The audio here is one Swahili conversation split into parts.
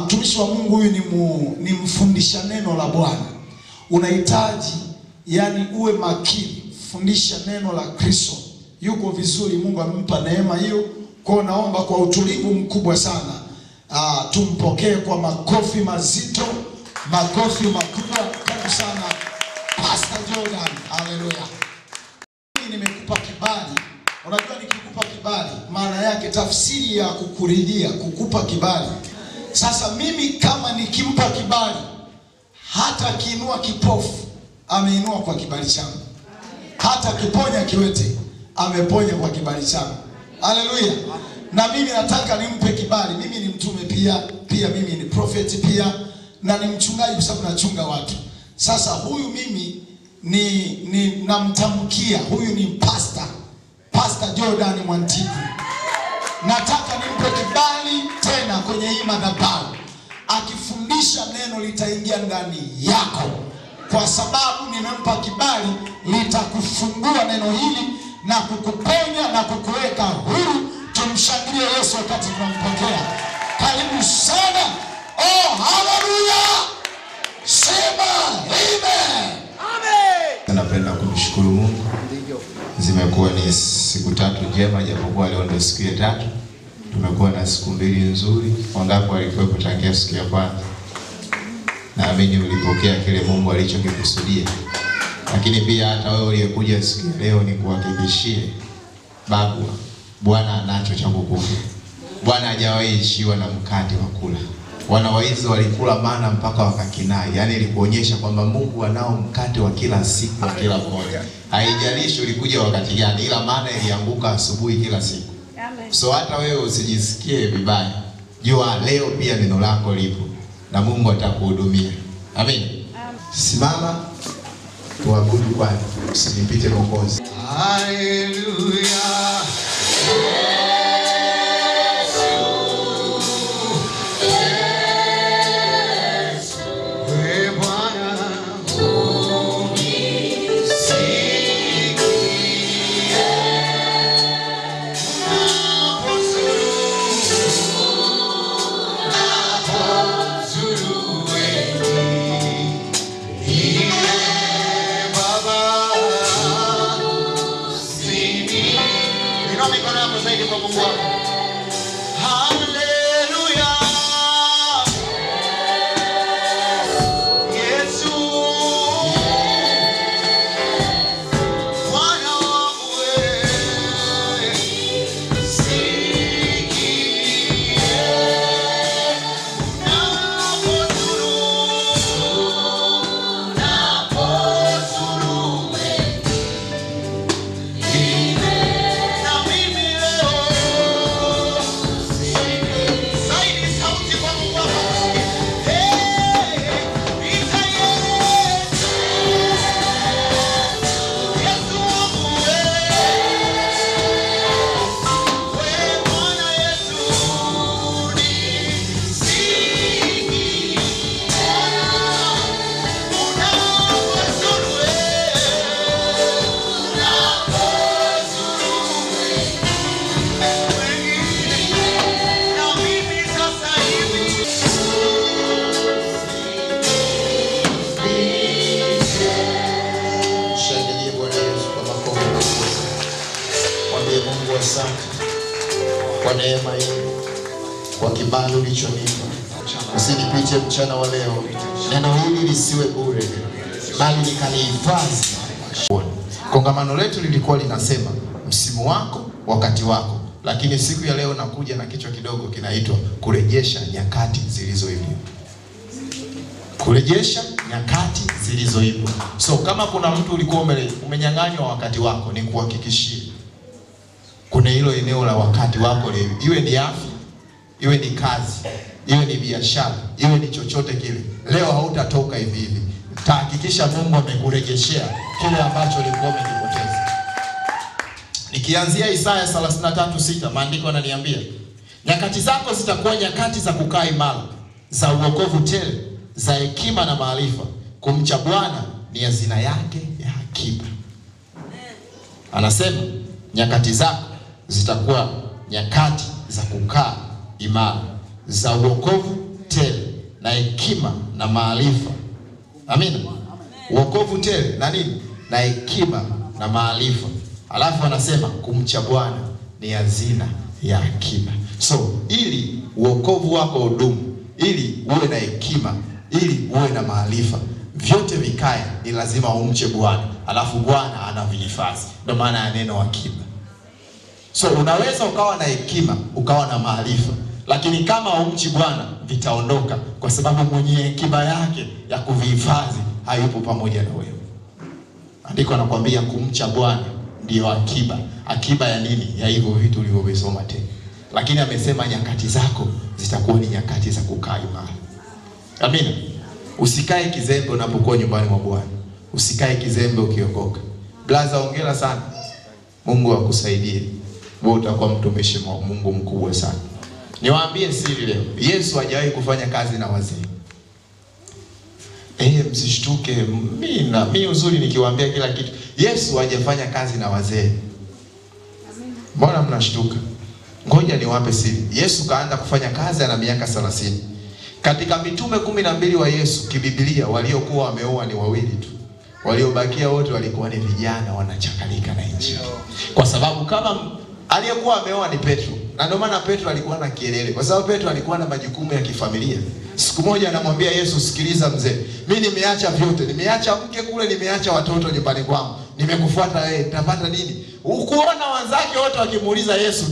Mtumishi wa Mungu huyu ni mfundisha neno la Bwana. Unahitaji yani uwe makini, fundisha neno la Kristo. Yuko vizuri, Mungu amempa neema hiyo. Kwa naomba kwa utulivu mkubwa sana tumpokee kwa makofi mazito, makofi makubwa. Karibu sana Pastor Jordan. Haleluya. Mimi nimekupa kibali. Unajua nikikupa kibali maana yake tafsiri ya kukuridhia, kukupa kibali. Sasa mimi kama nikimpa kibali, hata kiinua kipofu ameinua kwa kibali changu, hata kiponya kiwete ameponya kwa kibali changu. Haleluya. Na mimi nataka nimpe kibali. Mimi ni mtume pia mimi ni prophet pia, na ni mchungaji kwa sababu nachunga watu. Sasa huyu mimi ni namtamkia, huyu ni pastor, Pastor Jordan Mwantiku. Nataka nimpe kibali tena kwenye hii madhabahu. Akifundisha neno litaingia ndani yako, kwa sababu nimempa kibali, litakufungua neno hili na kukuponya na kukuweka huru. Tumshangilie Yesu wakati tunampokea. Karibu sana. Oh, haleluya. Sema amen. Amen. Napenda kumshukuru Mungu. Zimekuwa ni siku tatu njema, japokuwa leo ndio siku ya tatu. Tumekuwa na siku mbili nzuri. Wangapi walikuwepo tangia siku ya kwanza? Naamini ulipokea kile Mungu alichokikusudia. Lakini pia hata wewe uliyekuja siku ya leo, nikuhakikishie babu, Bwana anacho cha kukupa. Bwana hajawahi ishiwa na mkate wa kula. Wanawaizi walikula mana mpaka wakakinai. Yaani ilikuonyesha kwamba Mungu anao mkate wa kila siku wa kila mmoja. Haijalishi ulikuja wakati gani, ila mana ilianguka asubuhi kila siku. Amen. So hata wewe usijisikie vibaya. Jua leo pia neno lako lipo na Mungu atakuhudumia. Amen. Amen. Simama tuabudu Bwana, usinipite Mwokozi. Haleluya. Kwa neema hii, kwa kibali ulichonipa, usinipite mchana wa leo. Neno hili lisiwe bure, bali nikalihifadhi. Kongamano letu lilikuwa linasema msimu wako, wakati wako. Lakini siku ya leo nakuja na kichwa kidogo kinaitwa kurejesha nyakati zilizoibwa. Kurejesha nyakati zilizoibwa. So kama kuna mtu ulikuwa umenyang'anywa wakati wako, nikuhakikishie kuna hilo eneo la wakati wako leo, iwe ni afya, iwe ni kazi, iwe ni biashara, iwe ni chochote kile, leo hautatoka hivi hivi. Tahakikisha Mungu amekurejeshea kile ambacho ulikuwa umekipoteza. Nikianzia Isaya 33:6, maandiko yananiambia, nyakati zako zitakuwa nyakati za kukaa imara, za uokovu tele, za hekima na maarifa. Kumcha Bwana ni hazina yake ya akiba. Anasema nyakati zako zitakuwa nyakati za kukaa imara, za uokovu tele, hekima na maarifa. Amina. Wokovu tele na nini? Na hekima na maarifa. Alafu anasema kumcha Bwana ni hazina ya akiba. So ili wokovu wako udumu, ili uwe na hekima, ili uwe na maarifa, vyote vikae, ni lazima umche Bwana. Alafu Bwana anavihifadhi. Ndio maana ya neno akiba. So unaweza ukawa na hekima, ukawa na maarifa, lakini kama umchi Bwana vitaondoka, kwa sababu mwenye hekima yake ya kuvihifadhi hayupo pamoja na wewe. Andiko anakuambia kumcha Bwana ndio akiba. Akiba ya nini? Ya hivyo vitu ulivyovisoma tena. Lakini amesema nyakati zako zitakuwa ni nyakati za kukaa imara. Amina. Usikae kizembe unapokuwa nyumbani mwa Bwana. Usikae kizembe ukiokoka. Blaza, hongera sana. Mungu akusaidie. Wewe utakuwa mtumishi wa Mungu mkubwa sana. Niwaambie siri leo. Yesu hajawahi kufanya kazi na wazee. Msishtuke. Mimi uzuri nikiwaambia kila kitu. Yesu hajafanya kazi na wazee. Mbona mnashtuka? Ngoja niwape siri. Yesu kaanza kufanya kazi ana miaka 30. Katika mitume 12 wa Yesu kibiblia waliokuwa wameoa ni wawili tu. Waliobakia wote walikuwa ni vijana wanachakalika na Injili. Kwa sababu kama aliyekuwa ameoa ni Petro. Na ndio maana Petro alikuwa na kielele, kwa sababu Petro alikuwa na majukumu ya kifamilia. Siku moja anamwambia Yesu, sikiliza mzee, mimi nimeacha vyote, nimeacha mke kule, nimeacha watoto nyumbani kwangu, nimekufuata wewe, nitapata nini? Ukuona wenzake wote wakimuuliza Yesu,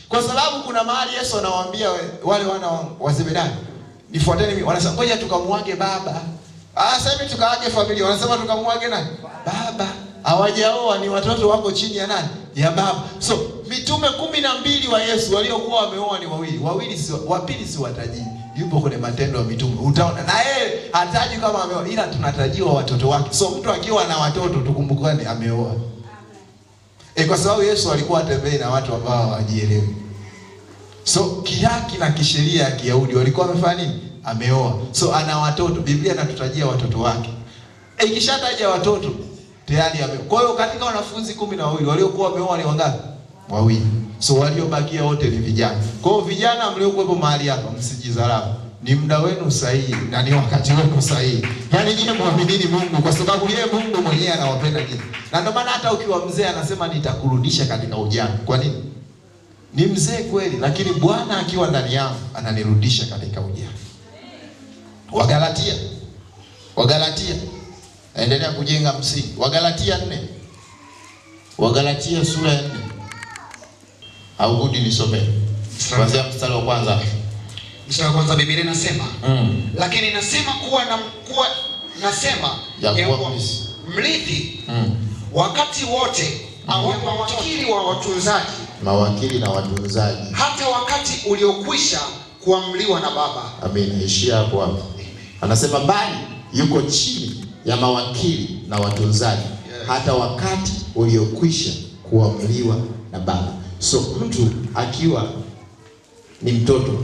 kwa sababu kuna mahali Yesu anawaambia wale wana wa Zebedayo, nifuateni mimi. Wanasema ngoja tukamuage baba. Sasa hivi tukaage familia. Wanasema tukamuage nani? Baba. Hawajaoa, ni watoto wako chini ya nani? Ya baba. So mitume 12 wa Yesu waliokuwa wameoa ni wawili. Wawili si wa pili si watajii. Yupo kwenye Matendo ya Mitume. Utaona na yeye hataji kama ameoa, ila tunatarajiwa watoto wake. So mtu akiwa na watoto tukumbukane ameoa. Kwa sababu Yesu alikuwa atembei na watu ambao hawajielewi. So kihaki na kisheria ya Kiyahudi walikuwa wamefanya nini? Ameoa. So ana watoto. Biblia inatutajia watoto wake. Ikishataja watoto tayari ameoa. Kwa hiyo katika wanafunzi 12 waliokuwa wameoa ni wangapi? Wawili. So waliobakia wote ni vijana. Kwa hiyo vijana mliokuwepo mahali hapa msijidharau. Ni muda wenu sahihi na ni wakati wenu sahihi. Yaani nyinyi muaminini Mungu, kwa sababu yeye Mungu mwenyewe anawapenda nyinyi. Na ndio maana hata ukiwa mzee anasema nitakurudisha katika ujana. Kwa nini? Ni mzee kweli, lakini Bwana akiwa ndani yangu ananirudisha katika ujana. Wagalatia. Endelea kujenga msingi. Wagalatia 4. Wagalatia sura ya 4. Au gudi nisome. Kuanzia mstari wa kwanza. Mstari wa kwanza Biblia inasema, lakini nasema kuwa nasema ya kuwa mrithi wakati wote awe mawakili wa watunzaji, mawakili na watunzaji, hata wakati uliokwisha kuamriwa na Baba. Amina. Ishia hapo hapo. Anasema bali yuko chini ya mawakili na watunzaji, hata wakati uliokwisha kuamriwa na Baba. So mtu akiwa ni mtoto,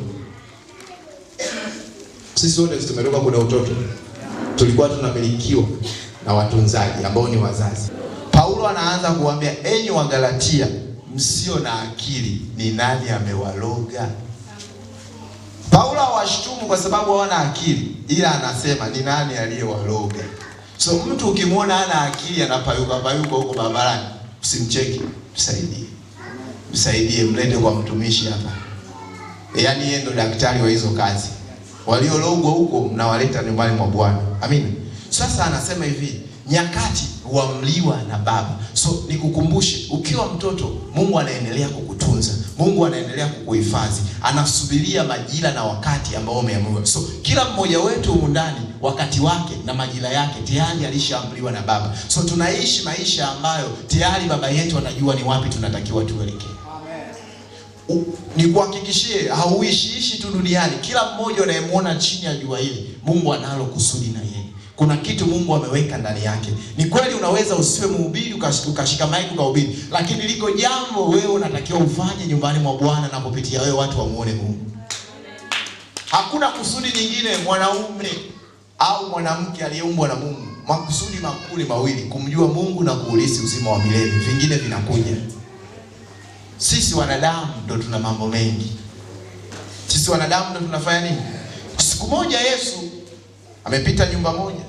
sisi wote tumetoka kuna utoto, tulikuwa tunamilikiwa na watunzaji ambao ni wazazi. Paulo anaanza kuambia, enyi Wagalatia msio na akili, ni nani amewaloga? Paulo hawashtumu kwa sababu hawana akili, ila anasema ni nani aliyewaloga. So mtu ukimwona hana akili anapayuka payuka huko barabarani, usimcheki, msaidie. Msaidie, mlete kwa mtumishi hapa. Yaani yeye ndo daktari wa hizo kazi. Waliologwa huko mnawaleta nyumbani mwa Bwana. Amina. Sasa anasema hivi, nyakati huamliwa na Baba. So nikukumbushe, ukiwa mtoto Mungu anaendelea kukutunza, Mungu anaendelea kukuhifadhi, anasubiria majira na wakati ambao umeamriwa. So kila mmoja wetu humu ndani wakati wake na majira yake tayari alishaamriwa na Baba. So tunaishi maisha ambayo tayari Baba yetu anajua ni wapi tunatakiwa tuelekee. Nikuhakikishie, hauishiishi tu duniani. Kila mmoja unayemuona chini ya jua hili, Mungu analo kusudi na yeye. Kuna kitu Mungu ameweka ndani yake. Ni kweli unaweza usiwe mhubiri ukashika mic ukahubiri, lakini liko jambo wewe unatakiwa ufanye nyumbani mwa Bwana na kupitia wewe watu wamuone Mungu. Hakuna kusudi nyingine mwanaume au mwanamke aliyeumbwa na Mungu. Makusudi makuu ni mawili, kumjua Mungu na kuurithi uzima wa milele. Vingine vinakuja. Sisi wanadamu ndo tuna mambo mengi. Sisi wanadamu ndo tunafanya nini? Siku Siku moja Yesu amepita nyumba moja.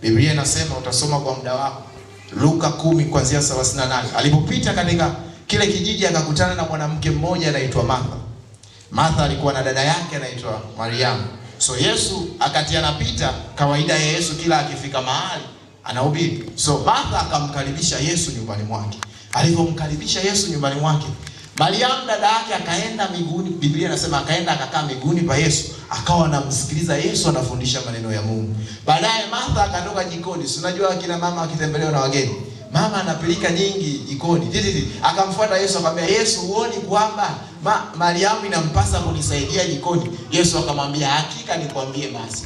Biblia inasema, utasoma kwa muda wako, Luka 10 kuanzia 38. Alipopita katika kile kijiji akakutana na mwanamke mmoja anaitwa Martha. Martha alikuwa na dada yake anaitwa Mariamu. So Yesu akati anapita, kawaida ya Yesu kila akifika mahali anahubiri. So Martha akamkaribisha Yesu nyumbani mwake. Alipomkaribisha Yesu nyumbani mwake, Mariamu dada yake akaenda miguuni, Biblia inasema akaenda akakaa miguuni pa Yesu, akawa anamsikiliza Yesu anafundisha maneno ya Mungu. Baadaye Martha akatoka jikoni. Si unajua akina mama akitembelewa na wageni, mama anapilika nyingi jikoni. Akamfuata Yesu akamwambia, Yesu, huoni kwamba Mariamu inampasa kunisaidia jikoni? Yesu akamwambia, hakika nikwambie basi,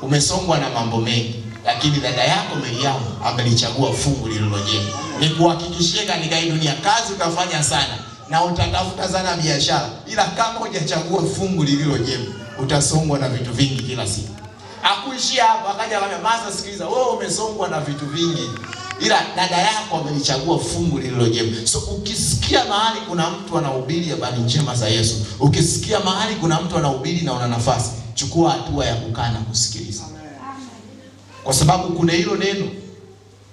umesongwa na mambo mengi, lakini dada yako Mariamu amelichagua fungu lililo jema. Nikuhakikishie katika hii dunia kazi utafanya sana na utatafuta sana biashara, ila kama hujachagua fungu lililo jema utasongwa na vitu vingi kila siku. Hakuishia hapo, akaja akamwambia Martha, sikiliza, wewe umesongwa na vitu vingi, ila dada yako amelichagua fungu lililo jema. So ukisikia mahali kuna mtu anahubiri habari njema za Yesu, ukisikia mahali kuna mtu anahubiri na una nafasi, chukua hatua ya kukaa na kusikiliza. Kwa sababu kuna hilo neno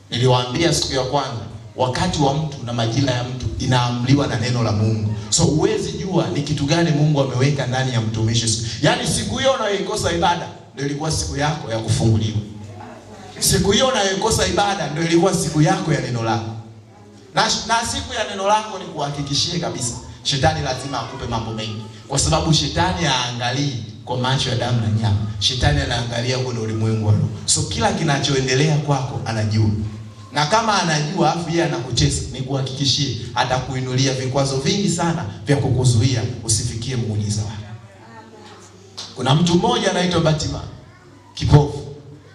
niliwaambia siku ya kwanza, wakati wa mtu na majira ya mtu inaamliwa na neno la Mungu. So huwezi jua ni kitu gani Mungu ameweka ndani ya mtumishi. Yaani siku hiyo unayoikosa ibada ndio ilikuwa siku yako ya kufunguliwa. Siku hiyo unayoikosa ibada ndio ilikuwa siku yako ya neno lako. Na siku ya neno lako ni kuhakikishie kabisa, shetani lazima akupe mambo mengi. Kwa sababu shetani haangalii kwa macho ya damu na nyama. Shetani anaangalia kwenye ulimwengu wa roho. So kila kinachoendelea kwako anajua. Na kama anajua afu yeye anakucheza, nikuhakikishie atakuinulia vikwazo vingi sana vya kukuzuia usifikie muujiza wako. Kuna mtu mmoja anaitwa Bartimayo, kipofu.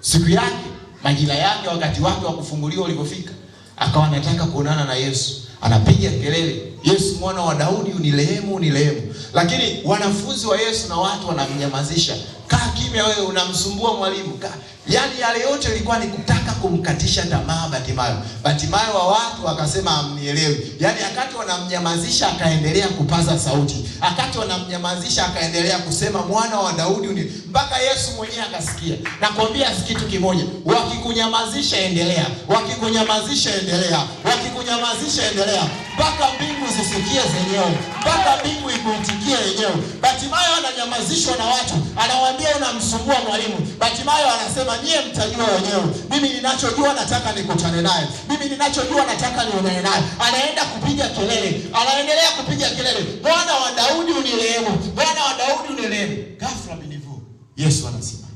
Siku yake, majira yake, wakati wake wa kufunguliwa ulipofika, akawa anataka kuonana na Yesu. Anapiga kelele, Yesu mwana wa Daudi unirehemu, unirehemu. Lakini wanafunzi wa Yesu na watu wanamnyamazisha. Kaa kimya wewe, unamsumbua mwalimu. Kaa. Yaani yale yote ilikuwa ni kutaka kumkatisha tamaa Bartimayo. Bartimayo wa watu akasema amnielewi. Yaani akati wanamnyamazisha akaendelea kupaza sauti. Akati wanamnyamazisha akaendelea kusema mwana wa Daudi uni, mpaka Yesu mwenyewe akasikia. Nakwambia kitu kimoja, wakikunyamazisha endelea, wakikunyamazisha endelea, wakikunyamazisha endelea, mpaka mbingu zisikie zenyewe, mpaka mbingu ikuitikie yenyewe. Bartimayo ananyamazishwa na watu, anawaambia unamsumbua mwalimu. Bartimayo anasema nyie mtajua wenyewe, mimi ninachojua nataka nikutane naye, mimi ninachojua nataka nionane naye. Anaenda kupiga kelele, anaendelea kupiga kelele, Bwana wa Daudi unirehemu, Bwana wa Daudi unirehemu. Ghafla binivu Yesu anasimama,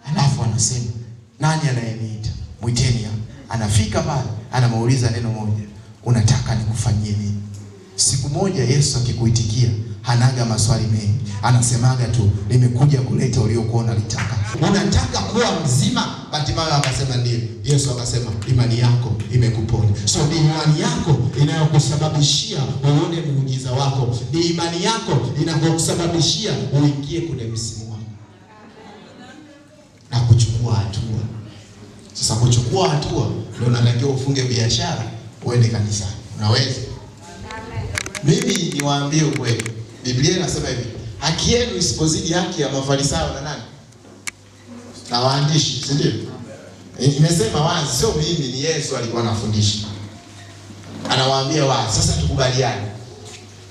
alafu anasema nani anayeniita? Mwiteni hapa. Anafika pale, anamuuliza neno moja, unataka nikufanyie nini? Siku moja Yesu akikuitikia hanaga maswali mengi, anasemaga tu nimekuja kuleta uliokuwa unalitaka. Unataka kuwa mzima? Bartimayo akasema ndio. Yesu akasema imani yako imekuponya. So ni imani yako inayokusababishia uone muujiza wako, ni imani yako inayokusababishia uingie kwenye msimu wako na kuchukua hatua. Sasa kuchukua hatua ndio unatakiwa ufunge biashara uende kanisani. Unaweza? Mimi niwaambie ukweli. Biblia inasema hivi, haki yenu isipozidi haki ya Mafarisayo na nani? Na waandishi, si ndio? Imesema wazi, sio mimi, ni Yesu alikuwa anafundisha. Anawaambia wazi, sasa tukubaliane.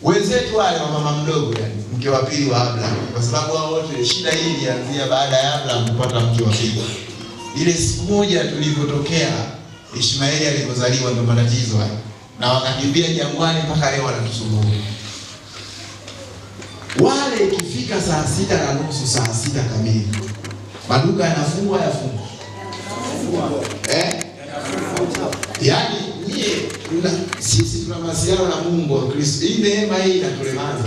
Wenzetu wale wa mama mdogo, yani mke wa pili wa Abraham, kwa sababu wao wote shida hii ilianzia baada ya Abraham kupata mke wa pili. Ile siku moja tulivyotokea Ishmaeli alipozaliwa ndio matatizo haya. Na wakakimbia jangwani mpaka leo wanatusumbua. Wale ikifika 6:30, 6:00 kamili, maduka yanafungwa, yafungwa. Yaani nyie sisi tuna mawasiliano na Mungu wa Kristo. Hii neema hii inatulemaza.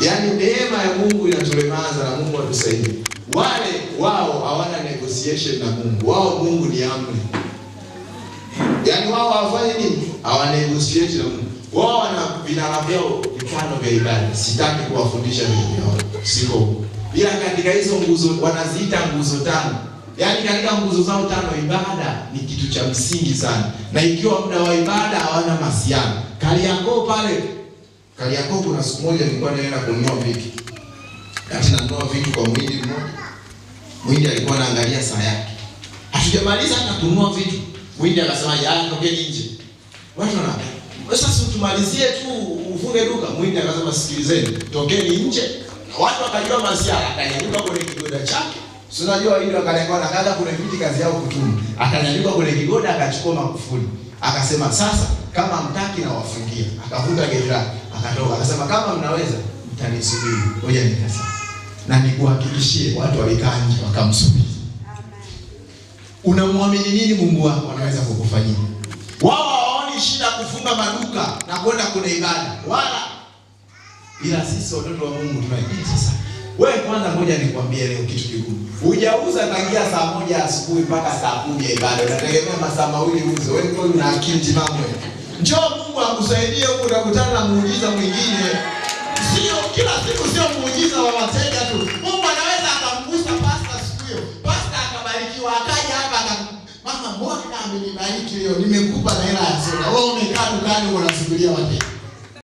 Yaani neema ya Mungu inatulemaza na Mungu atusaidie. Wale wao hawana negotiation na Mungu. Wao Mungu ni amri. Yaani wao hawafanyi nini? Hawana negotiate na Mungu. Wao wana vinara vyao vitano vya ibada. Sitaki kuwafundisha vitu vyao. Siko. Ila katika hizo nguzo wanaziita nguzo tano. Yaani katika nguzo zao tano ibada ni kitu cha msingi sana. Na ikiwa muda wa ibada hawana masiana. Kariakoo pale, Kariakoo kuna siku moja nilikuwa naenda kununua vitu. Kati nanunua vitu kwa mwindi mmoja. Mwindi alikuwa anaangalia saa yake. Hatujamaliza hata kununua vitu. Mwindi akasema, "Ya, tokeni nje." Watu wana sasa tumalizie tu ufunge duka. Mwindi akasema, "Sikilizeni, tokeni nje." Watu wakajua masiara, akanyanyuka kwenye kigoda chake. Si unajua hilo akalengwa na kaza kuna viti kazi yao kutuma. Akanyanyuka kwenye kigoda akachukua makufuli. Akasema, "Sasa kama mtaki na wafungia." Akavuta geti lake, akatoka. Akasema, "Kama mnaweza mtanisubiri. Ngoja nikasema." Na nikuhakikishie watu walikaa nje wakamsubiri. Unamwamini nini Mungu wako anaweza kukufanyia? Wao hawaoni shida kufunga maduka na kwenda kwenye ibada. Wala ila sisi watoto wa Mungu tunajua sasa. Wewe kwanza ngoja nikwambie leo kitu kigumu. Hujauza tangia saa 1 asubuhi mpaka saa 10 ya ibada. Unategemea masaa mawili uuze. Wewe kweli una akili timamu wewe? Njoo Mungu akusaidie huko, utakutana na muujiza mwingine. Sio kila siku, sio muujiza wa wateja tu. Mungu anaweza akamgusa pasta siku hiyo. Pasta akabarikiwa, akaja hapa mama, Bwana amenibariki leo, nimekupa na hela ya soda. Wewe umekaa dukani unasubiria wateja.